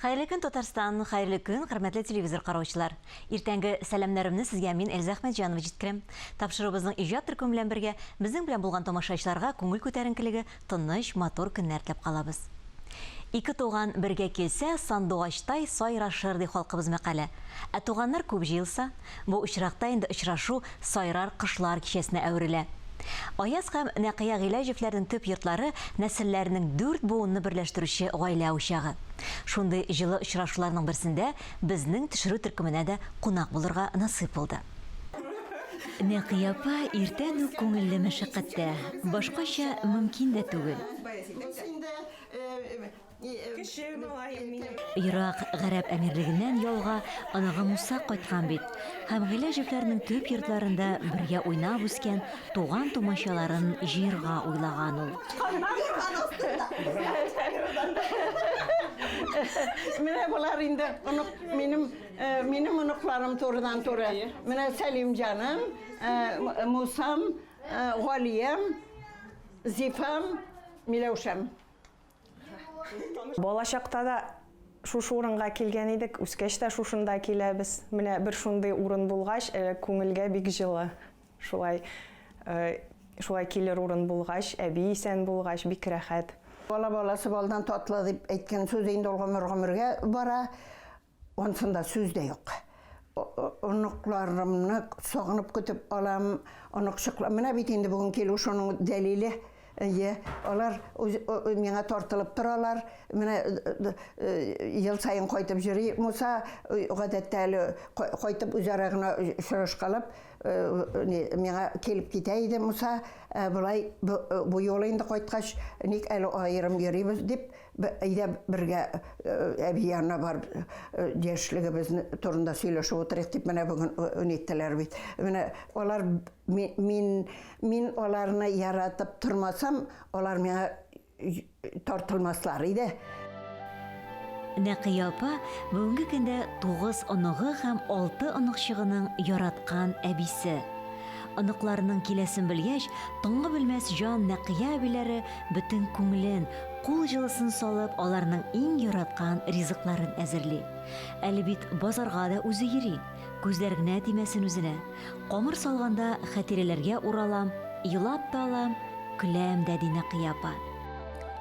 Хәерле көн, Татарстан! Хәерле көн, хөрмәтле телевизор караучылар! Иртәнге сәламнәремне сезгә мин, Эльза Әхмәтҗанова җиткерәм. Тапшыруыбызның иҗат төркеме белән бергә безнең белән булган тамашачыларга күңел күтәренкелеге, тыныч, матур көннәр теләп калабыз. Ике туган бергә килсә, сандугачтай сайрашыр, ди халкыбыз мәкале. Ә туганнар күп җыелса? Бу очракта инде очрашу сайрар кошлар кичәсенә әверелә. Аяз һәм Нәкыя Гыйләҗевләрнең төп йортлары нәселләренең дүрт буынны берләштерүче гаилә учагы. Шундый җылы очрашуларның берсендә безнең төшерү төркеменә дә кунак булырга насыйп булды. Нәкыя апа иртән үк күңелле мәшәкатьтә, башкача мөмкин дә түгел. Ерак Гарәп Әмирлегеннән ялга оныгы Муса кайткан бит. Һәм Гыйләҗевләрнең төп йортларында бергә уйнап үскән туган-тумачаларын җыерга уйлаган ул. Менә болар инде онык минем минем оныкларым турыдан-туры. Менә Сәлимҗаным, Мусам, Галиям, Зифам, Миләүшәм. Балачакта да шушы урынга килгән идек, үскәч тә шушында киләбез. Менә бер шундый урын булгач, күңелгә бик җылы. Шулай, шулай килер урын булгач, әби исән булгач, бик рәхәт. Бала баласы балдан татлы дип әйткән сүз инде ул гомер-гомергә бара. Ансында сүз дә юк. Оныкларымны сагынып көтеп алам, оныкчыклар. Менә бит инде бүген килү шуның дәлиле. Әйе, алар миңа тартылып торалар. Менә ел саен кайтып йөри Муса, гадәттә әле кайтып үзара гына очрашкалап, миңа килеп китә иде Муса. Ә болай бу юлы инде кайткач, ник әле аерым йөрибез дип, Әйдә бергә әби янына барып яшьлегебезне турында сөйләшеп утырыйк дип менә бүген ниттеләр бит. Менә алар мин мин аларны яратып тормасам, алар миңа тартылмаслар иде. Нәкыя апа бүгенге көндә тугыз оныгы һәм алты оныкчыгының яраткан әбисе. Оныкларының киләсен белгәч, тынгы белмәс җан Нәкыя әбиләре бөтен күңелен, кул җылысын салып, аларның иң яраткан ризыкларын әзерли. Әле бит базарга да үзе йөри. Күзләр генә тимәсен үзенә. Камыр салганда хатирәләргә уралам, елап та алам, көләм дә, ди Нәкыя апа.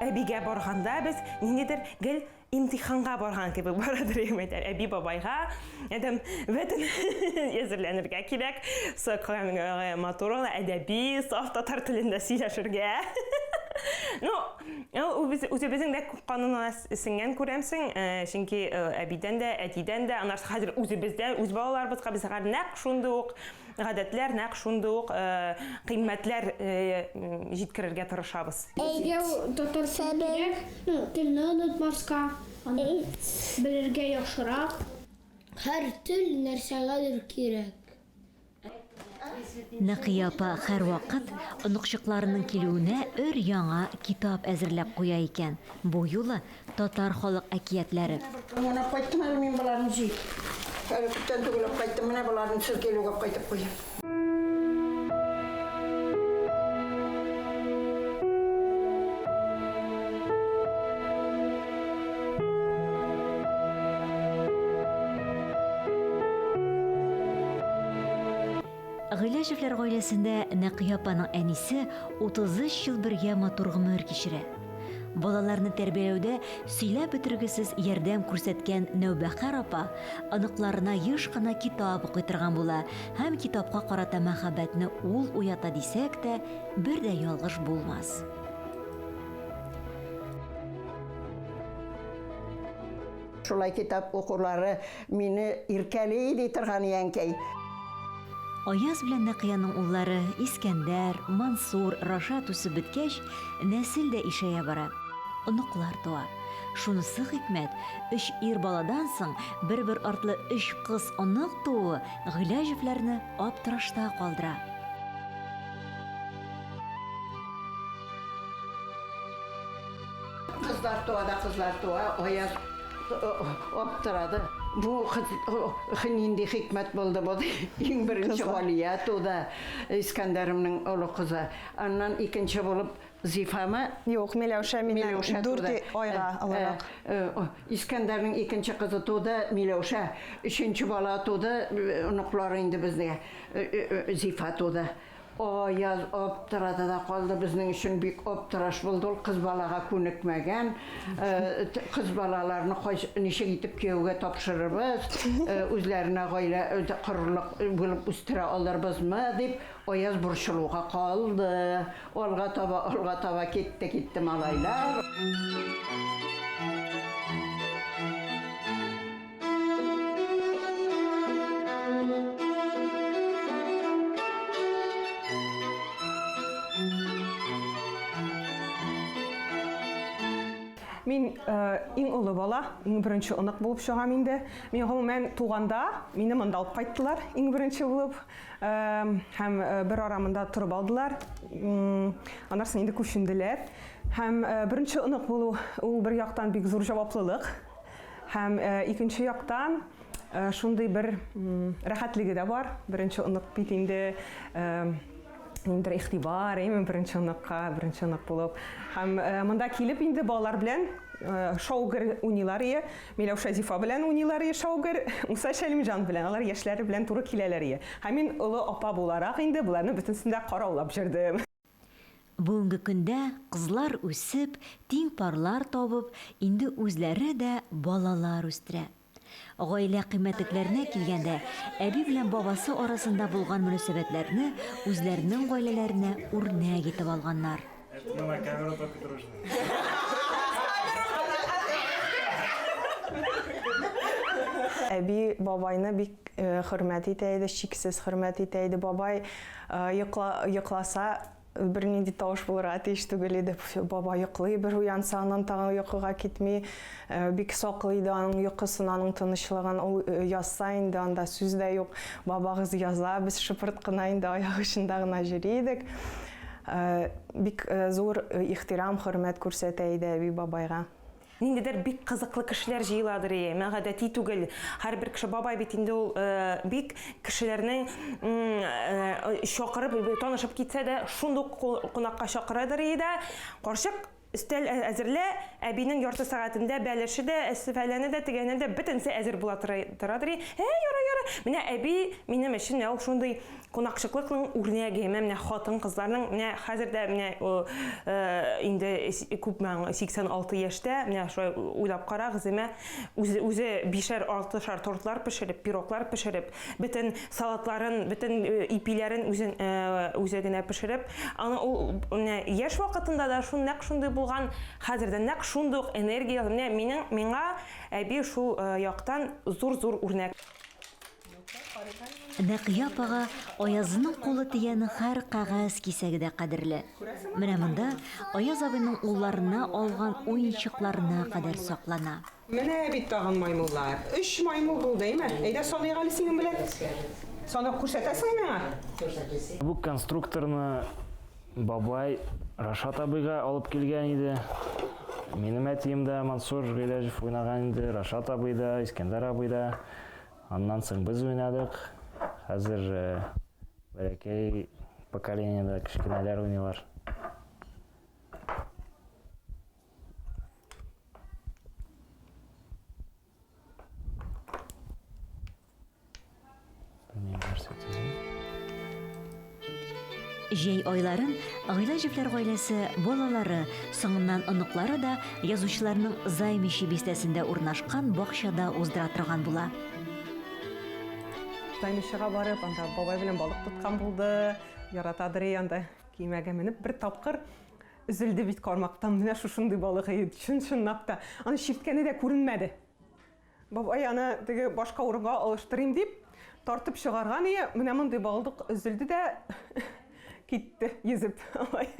Әбигә барганда без ниндидер гел имтиханга барган кебек барадыр идем әйтәм. Әби бабайга әйтәм, бөтен әзерләнергә кирәк. Матур гына әдәби, саф татар телендә сөйләшергә. Ну, ул үзебезнең дә канына сеңгән күрәмсең, чөнки әбидән дә, әтидән дә, аннары хәзер үзебездә, үз балаларыбызга без нәкъ шундый ук гадәтләр, нәкъ шундый ук кыйммәтләр җиткерергә тырышабыз. Безгә татар теле кирәк, ну, телне онытмаска, аны белергә яхшырак. Һәр тел нәрсәгәдер кирәк. Нәкыя апа һәрвакыт оныкчыкларының килүенә өр-яңа китап әзерләп куя икән. Бу юлы Татар халык әкиятләре. Менә кайттым әле мин боларны җыеп. Әле күптән түгел алып кайттым. Менә боларны сез килүгә кайтып куям. Гыйләҗевләр гаиләсендә Нәкыя апаның әнисе 33 ел бергә матур гомер кичерә. Балаларны тәрбияләүдә сөйләп бетергесез ярдәм күрсәткән Нәүбәхәр апа оныкларына еш кына китап укый торган була һәм китапка карата мәхәббәтне ул уята дисәк тә, бер дә ялгыш булмас. Шулай китап укулары мине иркәли, ди торган әнкәй. Аяз белән Нәкыяның уллары Искәндәр, Мансур, Рашат үсеп беткәч, нәсел дә ишәя бара. Оныклар туа. Шунысы хикмәт, өч ир баладан соң бер-бер артлы өч кыз онык тууы Гыйләҗевләрне аптырашта калдыра. Кызлар туа да кызлар туа, Аяз. Аптырады. Бу нинди хикмәт булды бу? Иң беренче Галия туды, Искәндәремнең олы кызы. Аннан икенче булып Зифамы? Юк, Миләүшә миннән дүрт айга олырак. Искәндәрнең икенче кызы туды, Миләүшә. Өченче бала туды, оныклары инде безгә, Зифа туды. Аяз аптырады да калды, безнең өчен бик аптыраш булды ул, кыз балага күнекмәгән, кыз балаларны кайсы, ничек итеп кияүгә тапшырырбыз, үзләренә гаилә корырлык булып үстерә алырбызмы, дип, Аяз борчылуга калды. Алга таба, алга таба китте, китте малайлар. Мин иң олы бала, иң беренче онык булып чыгам инде. Мин гомумән туганда мине монда алып кайттылар, иң беренче булып. Һәм бер ара монда торып алдылар. Аннан соң инде күченделәр. Һәм беренче онык булу ул бер яктан бик зур җаваплылык. Һәм икенче яктан шундый бер рәхәтлеге дә бар. Беренче онык бит инде ниндидер игътибар, әйме, беренче оныкка, беренче онык булып. Һәм монда килеп инде балалар белән шаугер уйныйлар ие. Миләүшә Зифа белән уйныйлар ие шаугер, Муса Шәлимҗан белән, алар яшьләре белән туры киләләр ие. Һәм мин олы апа буларак инде боларны бөтенесен дә караулап йөрдем. Бүгенге көндә кызлар үсеп, тиң парлар табып, инде үзләре дә балалар үстерә. Гаилә кыйммәтлекләренә килгәндә, әби белән бабасы арасында булган мөнәсәбәтләрне үзләренең гаиләләренә үрнәк итеп алганнар. Әби бабайны бик хөрмәт итә иде, чиксез хөрмәт итә иде. Бабай Йокла, йокласа, бернинди тавыш булырга тиеш түгел иде. Баба йоклый, бер уянса, аннан тагын йокыга китми. Бик саклый иде аның йокысын, аның тынычлыгын. Ул язса инде, анда сүз дә юк. Бабагыз яза, без шыпырт кына инде аяк очында гына йөри идек. Бик зур ихтирам, хөрмәт күрсәтә иде әби бабайга. Ниндидер бик кызыклы кешеләр җыеладыр, и, мә гадәти түгел. Һәрбер кеше, бабай бит инде ул бик кешеләрнең чакырып, танышып китсә дә, шундук кунакка чакырадыр и дә, карчык, өстәл әзерлә, әбинең ярты сәгатендә бәлеше дә, фәләне дә, тегәне дә, бөтенесе әзер була торадыр и. Ә, ярар, ярар. Менә әби минем өчен ул шундый Кунакчыклыкның үрнәге, менә хатын-кызларның, менә хәзер дә менә инде күпме аңа, 86 яшьтә, менә шулай уйлап карагыз, әмма үзе, үзе бишәр, алтышар тортлар пешереп, пироглар пешереп, бөтен салатларын, бөтен ипиләрен үзен, үзе генә пешереп, аны ул менә яшь вакытында да шул нәкъ шундый булган, хәзер дә нәкъ шундый ук энергия, менә минем, миңа әби шул яктан зур-зур үрнәк. Нәкыя апага Аязның кулы тигән һәр кәгазь кисәге дә кадерле. Менә монда Аяз абыйның улларына алган уенчыкларына кадәр саклана. Менә бит тагын маймыллар. Өч маймыл булды, әйме? Әйдә саныйк әле синең белән. Санап күрсәтәсеңме миңа? Бу конструкторны бабай Рашат абыйга алып килгән иде. Минем әтием дә Мансур Гыйләҗев уйнаган иде, Рашат абый да, Искәндәр абый да. Аннан соң без уйнадык. Хәзер бәләкәй поколениедә кечкенәләр уйныйлар. Белмим, нәрсә төзим. Җәй айларын Гыйләҗевләр гаиләсе балалары, соңыннан оныклары да язучыларның Займище бистәсендә урнашкан бакчада уздыра торган була. Займищега барып, анда бабай белән балык тоткан булды. Яратадыр и анда көймәгә менеп бер тапкыр өзелде бит кармактан. Менә шушындый балык, чын-чынлап та. Аны чирткәне дә күренмәде. Бабай аны теге башка урынга алыштырыйм дип, тартып чыгарган ие, менә мондый балдык өзелде дә китте йөзеп. Алай.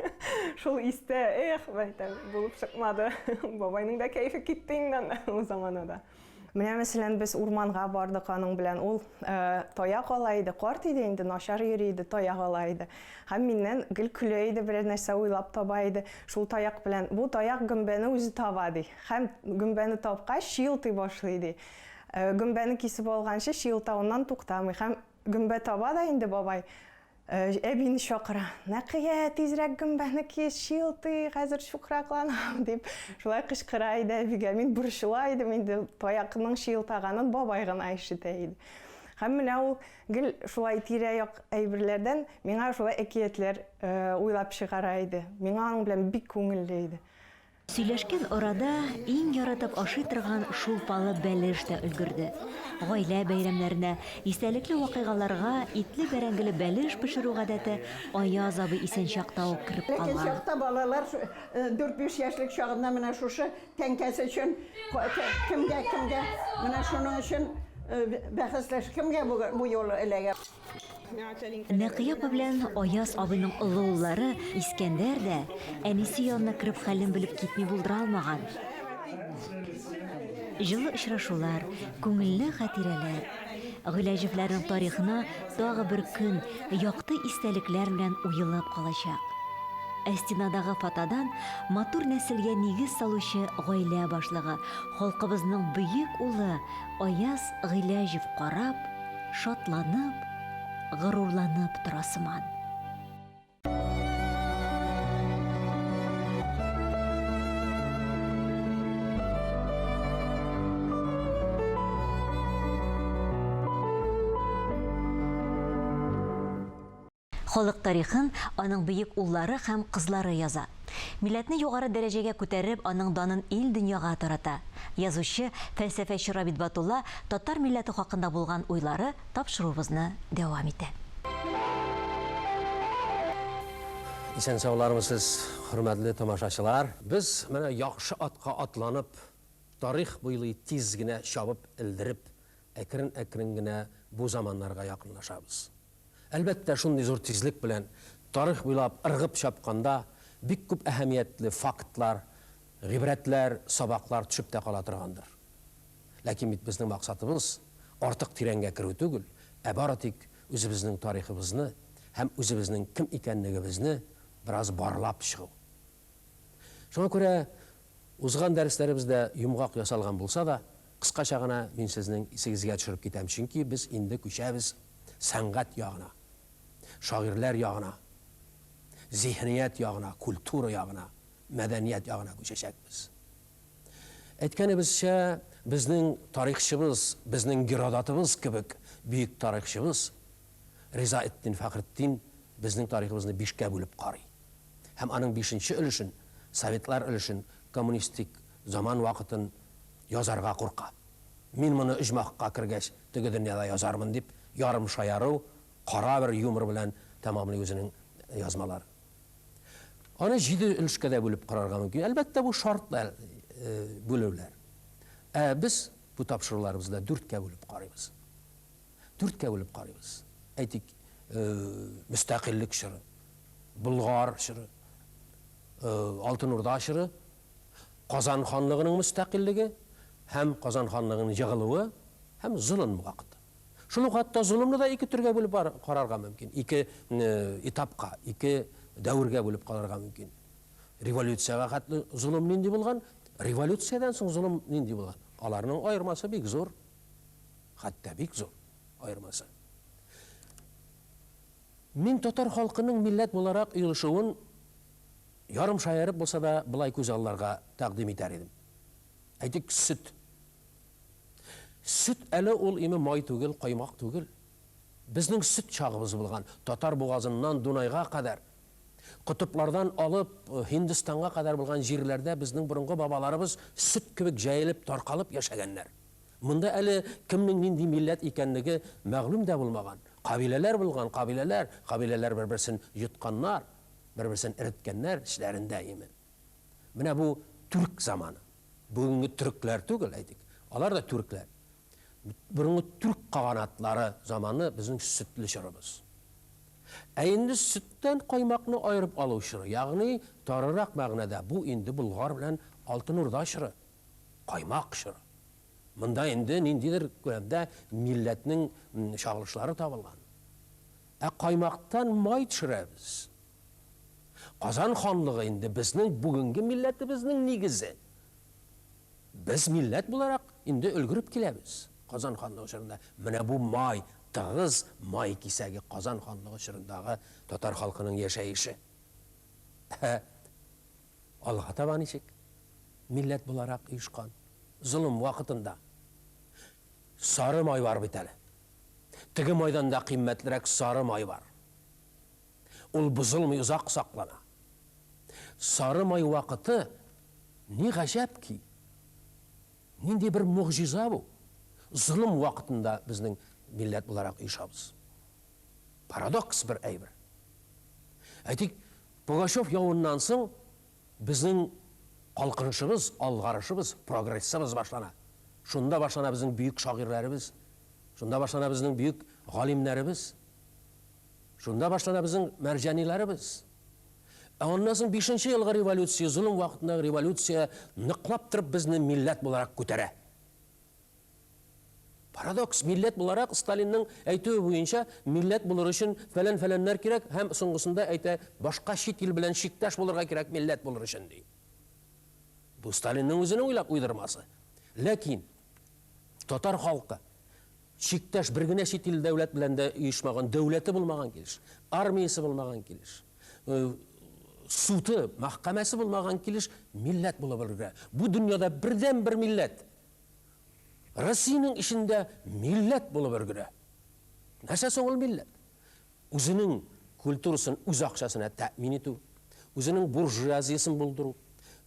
Шул истә, эх, әйтәм, булып чыкмады. Бабайның да кәефе китте инде анда ул заманада. Менә, мәсәлән, без урманга бардык аның белән. Ул таяк ала иде, карт иде инде, начар йөри иде, таяк ала иде. Һәм миннән гел көлә иде, берәр нәрсә уйлап таба иде. Шул таяк белән, бу таяк гөмбәне үзе таба, ди. Һәм гөмбәне тапкач, чиелтый башлый, ди. Гөмбәне кисеп алганчы чиелтавыннан туктамый. Һәм гөмбә таба да инде бабай, Әбине чакыра. Нәкыя, тизрәк гөмбәне кис, чилтый, хәзер чукракланам, дип, шулай кычкыра иде әбигә. Мин борчыла идем инде, таякның чыелтаганын бабай гына ишетә иде. Һәм менә ул гел шулай тирә-як әйберләрдән миңа шулай әкиятләр уйлап чыгара иде. Миңа аның белән бик күңелле иде. Сөйләшкән арада иң яратып ашый торган шулпалы бәлеш тә өлгерде. Гаилә бәйрәмнәренә, истәлекле вакыйгаларга итле-бәрәңгеле бәлеш пешерү гадәте Аяз абый исән чакта ук кереп Ләкин калган. чакта балалар дүрт-биш яшьлек чагында менә шушы тәңкәсе өчен кемгә, кемгә, менә шуның өчен бәхәсләш, кемгә бу юлы эләгә. Нәкыя апа белән Аяз абыйның олы уллары Искәндәр дә әнисе янына кереп хәлен белеп китми булдыра алмаган. Җылы очрашулар, күңелле хатирәләр. Гыйләҗевләрнең тарихына тагы бер көн якты истәлекләр белән уелып калачак. Ә стенадагы фотодан матур нәселгә нигез салучы гаилә башлыгы, халкыбызның бөек улы Аяз Гыйләҗев карап, шатланып, горурланып тора сыман. Халык тарихын аның бөек уллары һәм кызлары яза. Милләтне югары дәрәҗәгә күтәреп, аның данын ил-дөньяга тарата. Язучы, фәлсәфәче Рабит Батулла татар милләте хакында булган уйлары тапшыруыбызны дәвам итә. Исән-саулармысыз, хөрмәтле тамашачылар! Без менә яхшы атка атланып, тарих буйлый тиз генә чабып элдереп, әкрен-әкрен генә бу заманнарга якынлашабыз. Әлбәттә, шундый зур тизлек белән тарих буйлап ыргып чапканда, бик күп әһәмиятле фактлар, гыйбрәтләр, сабаклар төшеп тә кала торгандыр. Ләкин бит безнең максатыбыз артык тирәнгә керү түгел, ә бары тик үзебезнең тарихыбызны һәм үзебезнең кем икәнлегебезне бераз барлап чыгу. Шуңа күрә узган дәресләребездә йомгак ясалган булса да, кыскача гына мин сезнең исегезгә төшереп китәм, чөнки без инде күчәбез сәнгать ягына, шагыйрьләр ягына, зиһеният ягына, культура ягына, мәдәният ягына күчәчәкбез. Әйткәнебезчә, безнең тарихчыбыз, безнең Геродотыбыз кебек бөек тарихчыбыз Ризаэтдин Фәхретдин безнең тарихыбызны бишкә бүлеп карый. Һәм аның бишенче өлешен, советлар өлешен, коммунистик заман вакытын язарга курка. Мин моны оҗмахка кергәч, теге дөньяда язармын, дип, ярым шаяру, кара бер юмор белән тәмамлый үзенең язмаларын. Аны җиде өлешкә дә бүлеп карарга мөмкин. Әлбәттә, бу шартлы бүлүләр. Ә без бу тапшыруларыбызда дүрткә бүлеп карыйбыз. Дүрткә бүлеп карыйбыз. Әйтик, мөстәкыйльлек чоры, Болгар чоры, Алтын Урда чоры, Казан ханлыгының мөстәкыйльлеге һәм Казан ханлыгының егылуы һәм золым вакыты. Шул ук вакытта золымны да ике төргә бүлеп карарга мөмкин, ике этапка, ике дәвергә бүлеп карарга мөмкин. Революциягә хәтле золым нинди булган, революциядән соң золым нинди булган? Аларның аермасы бик зур. Хәтта бик зур аермасы. Мин татар халкының милләт буларак оелышуын ярым шаярып булса да болай күз алларга тәкъдим итәр идем. Әйтик, сөт. Сөт әле ул име май түгел, каймак түгел. Безнең сөт чагыбыз булган, татар бугазыннан Дунайга кадәр, котыплардан алып Һиндстанга кадәр булган җирләрдә безнең борынгы бабаларыбыз сөт кебек җәелеп, таркалып яшәгәннәр. Монда әле кемнең нинди милләт икәнлеге мәгълүм дә булмаган. Кабиләләр булган, кабиләләр, кабиләләр бер-берсен йотканнар. Бер-берсен эреткәннәр, эчләрендә име. Менә бу түрк заманы. Бүгенге төркләр түгел, әйтик. Алар да түркләр. Борынгы түрк каганатлары заманы безнең сөтле чорыбыз. Ә инде сөттән каймакны аерып алу чоры, ягъни тарырак мәгънәдә бу инде Болгар белән Алтын Урда чоры, каймак чоры. Монда инде ниндидер күләмдә милләтнең чагылышлары табылган. Ә каймактан май төшерәбез. Казан ханлыгы инде безнең бүгенге милләтебезнең нигезе. Без милләт буларак инде өлгереп киләбез Казан ханлыгы чорында. Менә бу май, тыгыз май кисәге Казан ханлыгы чорындагы татар халкының яшәеше. Ә алга таба ничек? Милләт буларак оешкан. Золым вакытында. Сары май бар бит әле. Теге майдан да кыйммәтлерәк сары май бар. Ул бозылмый, озак саклана. Сары май вакыты, ни гаҗәп ки, нинди бер могҗиза бу! Золым вакытында безнең милләт буларак оешабыз. Парадокс бер әйбер. Әйтик, Пугачев явыннан соң безнең калкынышыбыз, алгарышыбыз, прогрессыбыз башлана. Шунда башлана безнең бөек шагыйрьләребез, шунда башлана безнең бөек галимнәребез. Шунда башлана безнең Мәрҗаниләребез. Ә аннан соң бишенче елгы революция, золым вакытындагы революция ныклап торып безне милләт буларак күтәрә. Парадокс, милләт буларак Сталинның әйтүе буенча, милләт булыр өчен фәлән-фәләннәр кирәк һәм соңгысында әйтә, башка чит ил белән чиктәш булырга кирәк милләт булыр өчен, ди. Бу Сталинның үзенең уйлап уйдырмасы. Ләкин татар халкы чиктәш бер генә чит ил дәүләт белән дә оешмаган, дәүләте булмаган килеш, армиясе булмаган килеш, суды, мәхкәмәсе булмаган килеш милләт булып өлгерә. Бу дөньяда бердәнбер милләт. Россиянең эчендә милләт булып өлгерә. Нәрсә соң ул милләт? Үзенең культурасын үз акчасына тәэмин итү, үзенең буржуазиясен булдыру,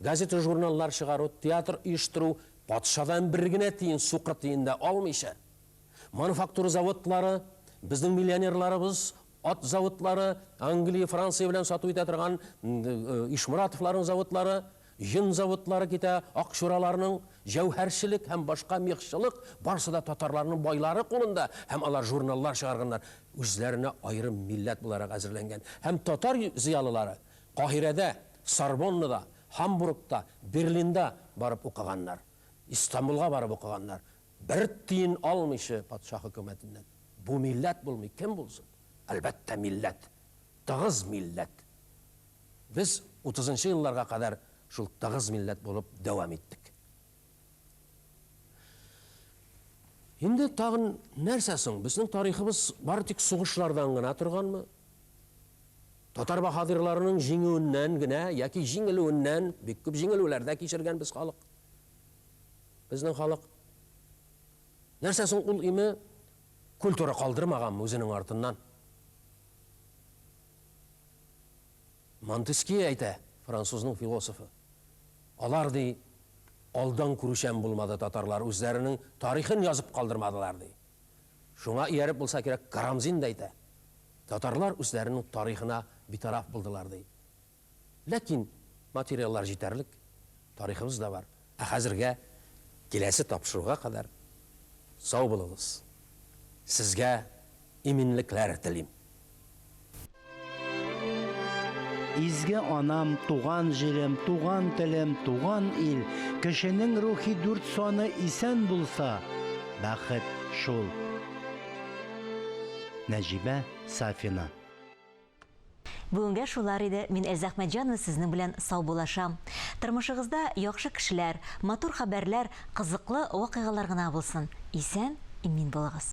газета-журналлар чыгару, театр оештыру, патшадан бер генә тиен, сукыр тиен дә алмыйча, мануфактура заводлары, безнең миллионерларыбыз, ат заводлары, Англия, Франция белән сату итә торган Ишморатовларның заводлары, Йон заводлары китә, Акчураларның, җәүһәрчелек һәм башка мехчылык, барысы да татарларның байлары кулында һәм алар журналлар чыгарганнар, үзләренә аерым милләт буларак әзерләнгән. Һәм татар зыялылары Каһирәдә, Сорбоннада, Һамбургта, Берлинда барып укыганнар, Истанбулга барып укыганнар, бер тиен алмыйча патша хөкүмәтеннән. Бу милләт булмый, кем булсын? Әлбәттә, милләт. Тыгыз милләт. Без утызынчы елларга кадәр шул тыгыз милләт булып дәвам иттек. Инде тагын нәрсә соң? Безнең тарихыбыз бары тик сугышлардан гына торганмы? Татар баһадирларының җиңүеннән генә яки җиңелүеннән, бик күп җиңелүләр дә кичергән без халык. Безнең халык. Нәрсә соң ул име культура калдырмаганмы үзенең артыннан? Монтескье әйтә, французның философы. Алар, ди, алдан күрүчән булмады татарлар, үзләренең тарихын язып калдырмадылар, ди. Шуңа ияреп булса кирәк, Карамзин да әйтә, татарлар үзләренең тарихына битараф булдылар, ди. Ләкин материаллар җитәрлек, тарихыбыз да бар. Ә хәзергә, киләсе тапшыруга кадәр сау булыгыз. Сезгә иминлекләр телим. Изге анам, туган җирем, туган телем, туган ил, кешенең рухи дүрт саны исән булса, бәхет шул. Нәҗибә Сафина. Бүгенгә шулар иде, мин Эльза Әхмәтҗанова сезнең белән саубуллашам. Тормышыгызда яхшы кешеләр, матур хәбәрләр, кызыклы вакыйгалар гына булсын. Исән, имин булыгыз.